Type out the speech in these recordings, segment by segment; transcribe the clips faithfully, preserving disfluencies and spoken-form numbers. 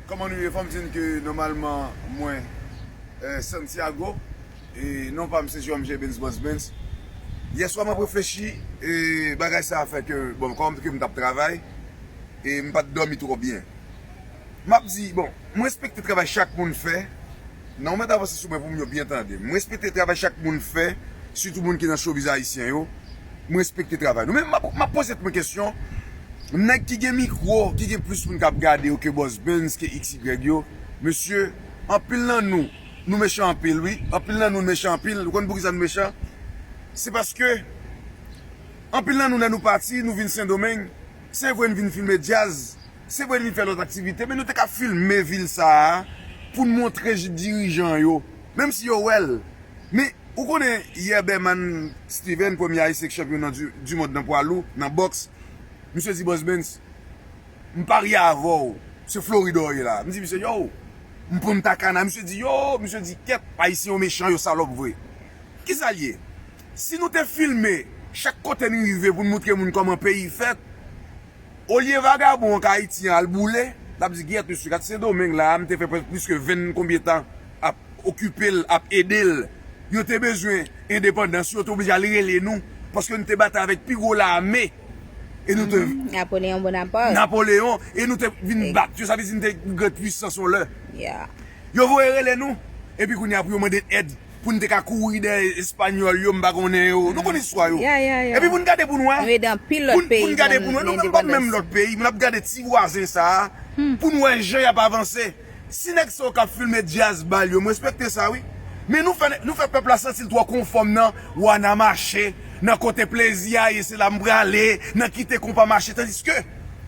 Kòman nou ye? Fò m di n ke nòmalman mwen, eh, Santiago, e non pa m se Jérôme J. Benz Boss Benz. Yèswa m ap reflechi, e bagay sa a fè ke, bon, kòm ke m t ap travay, e m pa t dòmi twò byen. M ap di, bon, m respekte travay chak moun fè. Nan w mèt avanse sou mwen pou m yo byen tande. M respekte travay chak moun fè, sitou moun ki nan showbiz ayisyen yo. M respekte travay nou. Men m ap, m ap poze tèt mwen kesyon, nèg ki gen mikwo, ki gen plis moun k ap gade yo ke Boss Benz, ke X Y yo, mesye, anpil nan nou, nou mechan anpil, wi. Anpil nan nou mechan anpil. Ou konn poukisa nou mechan? Se paske anpil nan nou, lè nou pati, nou vin Sendomeng, se vre n vin filme djaz, se vre n vin fè lòt aktivite, men nou te ka filme vil sa a pou n montre dirijan yo, menm si yo wè l. Men, ou konnen, yè Berman Steven, premye ayisyen k chanpyon nan di, di mond nan pwa lou, nan bòks, misye di, Boss Benz, m parye avè w, se Florid ou ye la. M di misye, yo, m pran m takana. Misye di, yo, misye di, kèt, ayisyen yo mechan, yo salòp vre. Kisa l ye? Si nou te filme chak kote n rive pou n moutre moun kòman peyi fèt, olye vagabon an k Ayiti an al boule, l ap di, "Gyèt, mesye, gad Sendomeng la a, m te fè plis ke venn konbyen tan ap okipe l, ap ede l. Yo te bezwen endepandans, yo te oblije al rele nou, paske nou te batay avèk pi gwo lame, e nou te" Napoleon Bonaparte. Napoleon, e nou te vin bat yo, sa vle di nou te gran pwisans yon lè. Yo voye rele nou, epi kounye a pou yo mande n èd, pou n te ka kouri dèyè Espanyòl yo, m pa konnen yo. Nou konn istwa yo. Epi pou n gade pou n wè, pou n gade pou n wè, nou menm pa menm lòt peyi, men n ap gade ti vwazen sa a, pou n wè jan y ap avanse. Si nèg sa yo k ap filme djaz bal yo, m respekte sa wi. Men nou fè, nou fè pèp la santi l twò konfòm nan Wana mache, nan kote plezi a ye, se la m prale, nan kite konpa mache, tandiske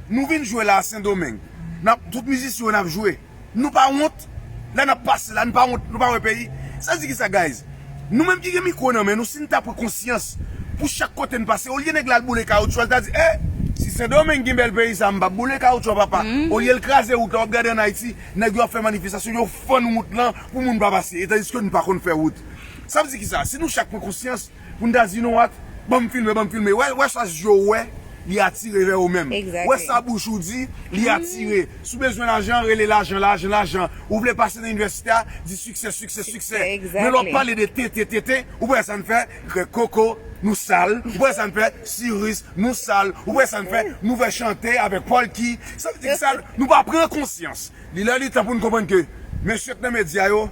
nou vin jwe la a Sendomeng. N ap, tout mizisyen yo n ap jwe. Nou pa wont? Lè n ap pase la, nou pa wont, nou pa wè peyi? Sa di kisa, guys? Nou menm ki gen mikwo nan men nou, si n ta pran konsyans pou chak kote n pase, olye nèg la al boule kawotchou a, l ta di, eh, si Sendomeng gen bèl peyi sa, m p ap boule kawotchou a, papa. Olye l kraze wout la, w ap gade ann Ayiti, nèg yo ap fè manifestasyon, yo fann wout lan pou moun pa pase. E tandiske nou pa konn fè wout. Sa vle di kisa? Si nou chak pran konsyans, pou n ta di, you know what? Ban m filme, ban m filme. Wè, wè sa je w wè, li atire vè ou menm. Wè sa bouch ou di, li atire. Si w bezwen lajan, rele lajan, lajan, lajan. Ou vle pase nan inivèsite a, di siksè, siksè, siksè. Men lè w ap pale de tete, tete, ou wè sa n fè, grèk koko, nou sal. Ou wè sa n fè, siris, nou sal. Ou wè sa n fè, nou fè chante avèk Polky. Sa vle di ki sa? Nou pa pran konsyans. Li lè li tan pou n konprann ke mesye k nan medya yo,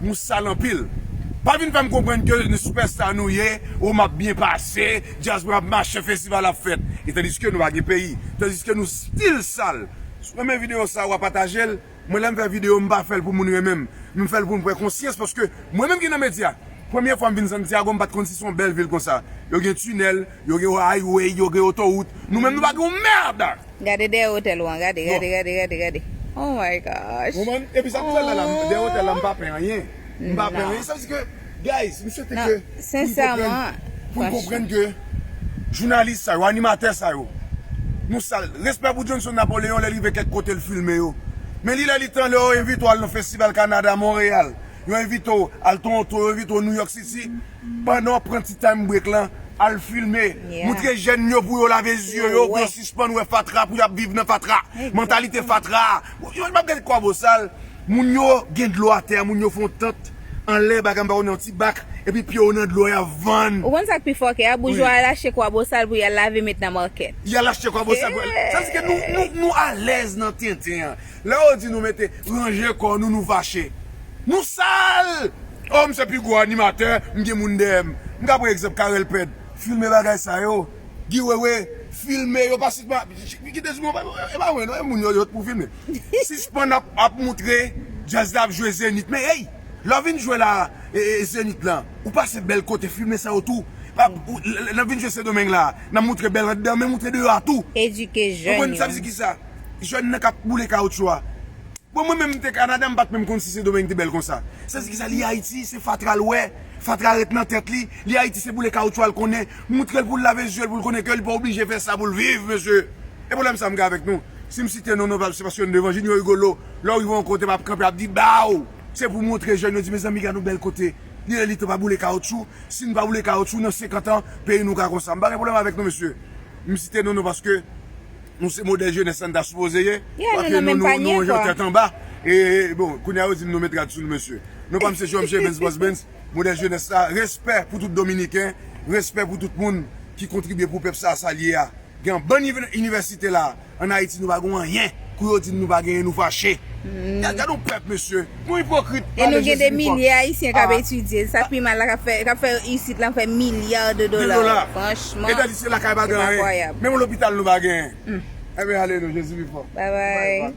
nou sal anpil. Pa vin fè m konprann ke nou sipèsta nou ye, o m ap byen pase, djaz mwen ap mache, festival ap fèt. E tandiske nou pa gen peyi, tandiske nou still sal. Si w renmen videyo sa, w a pataje l. Mwen lè m fè videyo, m pa fè l pou moun renmen m. M fè l pou m pran konsyans paske mwen menm ki nan medya, premye fwa m vin Santiago, m pa t konn si se yon bèl vil konsa. Yo gen tinèl, yo gen highway, yo gen otowout. Nou menm nou pa gen yon mèd! Gade dèyè otèl ou an, gade, gade, gade, gade, gade. Oh my gosh. Ou konprann? Epi sa m fè la, la, dèyè otèl la, m pa pè anyen. M pa pè anyen. Sa vle di ke, guys, m swete ke pou n konprann, pou n konprann ke jounalis sa yo, animatè sa yo, nou sal. Respè pou Johnson Napoleon, lè l rive kèk kote l filme yo. Men li lè li tan lè yo envite w al nan festival Kanada, Monreyal. Yo envite w al Toronto, yo envite w New York City. Pandan w ap pran ti time break lan, al filme. Moutre jèn yo pou yo lave zye yo, pou yo sispann wè fatra, pou y ap viv nan fatra. Mantalite fatra. Yo, m ap gade kwabosal. Moun yo gen dlo atè, moun yo fè yon tant anlè, bagay m pa konnen, yon ti bak, epi pye yo nan dlo, y ap vann. Ou konn sa k pi fòkè a? Boujwa al achte kwabosal pou y al lave met nan makèt. Y al achte kwabosal pou y al. Sa vle di ke nou, nou, nou alèz nan tenten an. Lè yo di nou mete ranje kò nou, nou fache. Nou sal! Oh, m se pi gwo animatè, m gen moun dèyè m. M ka pran egzanp Carel Pèd. Filme bagay sa yo. Guy Wewe, filme yo, pa sispann, kite sou mwen, e pa mwen non, e moun yo, yo pou filme. Sispann ap, ap moutre djaz la ap jwe Zenith. Men, hey, lè w vin jwe la, e, e, Zenith lan, ou pase bèl kote, filme sa yo tou. Pa, ou, lè, lè, lè w vin jwe Sendomeng la, n ap moutre bèl anndan, men moutre deyò a tou. Edike jèn yo. Ou konprann sa vle di kisa? Jèn nan k ap boule kawotchou a. Bon, mwen menm, m te Kanada, m pa t menm konn si Sendomeng te bèl konsa. Sa vle di kisa? Li Ayiti, se fatra l wè, fatra ret nan tèt li. Li Ayiti, se boule kawotchou a l konnen. Moutre l pou l lave zye l, pou l konnen ke li pa oblije fè sa pou l viv, mesye. E pwoblèm sa m gen avèk nou. Si m site non nou, se paske nou devan Junior Rigolo. Lè w rive yon kote, m ap kanpe, ap di, "Baw!" Se pou montre jèn yo, di, "Mezanmi, gad yon bèl kote." Li lè li tan pa boule kawotchou. Si n pa boule kawotchou, nan senkant an, peyi nou ka konsa. M pa gen pwoblèm avèk nou, mesye. M site non nou paske nou se modèl jenès sa n ta sipoze ye. Paske nou, nou, nou yon jan tèt anba. E, e, bon, kounye a yo di m nou met rad sou nou, mesye. Non pa m se Jean Michel Benz, Boss Benz, modèl jenès la. Respè pou tout Dominiken, respè pou tout moun ki kontribye pou pèp sa, sa l ye a. Gen yon bann inivèsite la, ann Ayiti, nou pa gen anyen. Kou yo di n nou pa genyen, nou fache. Gad, gad yon pèp, mesye. Nou ipokrit. E nou gen de milye Ayisyen k ap etidye. Sa k pi mal la, k ap fè, k ap fè isit la, fè milya de dola. Franchman. E tandis se lakay pa gen anyen. Menm lopital nou pa genyen. Enben, ale nou, Jezi pi fò. Bye bye.